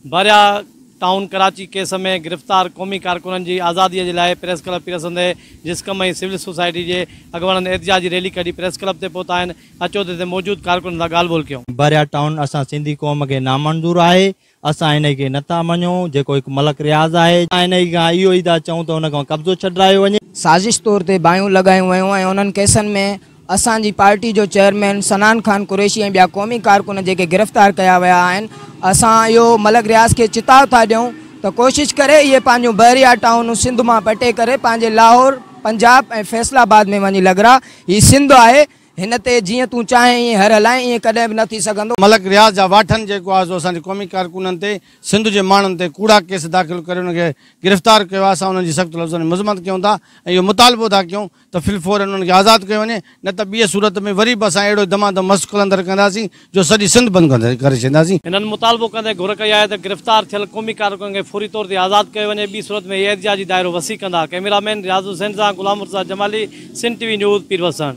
Bahria town Karachi case ۾ گرفتار قومي ڪارڪنن جي آزادي جي لاء پريس ڪلب پيرسن تي جسقم ۽ سول سوسائٽي جي اڳواڻن احتجاجي ريلي ڪڍي پريس ڪلب تي پهتا آهن، اچو ته هتي موجود ڪارڪنن سان ڳالهه ٻولهه ڪيون. بحريا ٽائون اسان سنڌي قوم کي نامنظور آهي، اسان انهي کي نٿا مڃون، جيڪو هڪ ملڪ رياض آهي، اسان انهي کان اهو ئي ٿا چئون ته ان کان قبضو ڇڏرايو وڃي. سازش طور تي باهيون لڳايون ويون ۽ انهن ڪيسن ۾ اسان جي پارٽي جو چيئرمين صنعان خان قريشي ۽ ٻيا قومي ڪارڪن جيڪي گرفتار ڪيا ويا آهن، اسان اهو ملڪ رياض کي چتاء ٿا ڏيون ته ڪوشش ڪري اهي پنهنجون بحريا ٽائونون سنڌ مان پٽي ڪري پنهنجي لاهور، پنجاب ۽ فيصل آباد ۾ وڃي لڳرا، هي سنڌ آهي، هن تي جيئن تون چاهين ائين هر هلائين ائين ڪڏهن به نه ٿي سگهندو. ملڪ رياض جا واٺن جيڪو آهي سو اسان جي قومي ڪارڪنن تي سنڌ جي ماڻهن تي ڪوڙا ڪيس داخل ڪري انهن کي گرفتار ڪيو آهي، اسان انهن جي سخت لفظن ۾ مذمت ڪيون ٿا ۽ اهو مطالبو ٿا ڪيون ته في الفور انهن کي آزاد ڪيو وڃي نه ته ٻيء صورت ۾ وري به اسان اهڙو دما دم مست قلندر ڪنداسين جو سڄي سنڌ بند ڪري ڇڏينداسين. هنن مطالبو ڪندي گهر ڪئي آهي ته گرفتار ٿيل قومي ڪارڪنن کي فوري طور تي آزاد ڪيو وڃي ٻي صورت ۾ هي احتجاجي دائرو وسيع ڪندا. ڪئميرا مين رياض حسين سان Ghulam Murtaza Jamali, Sindh T V news, Pirwassan.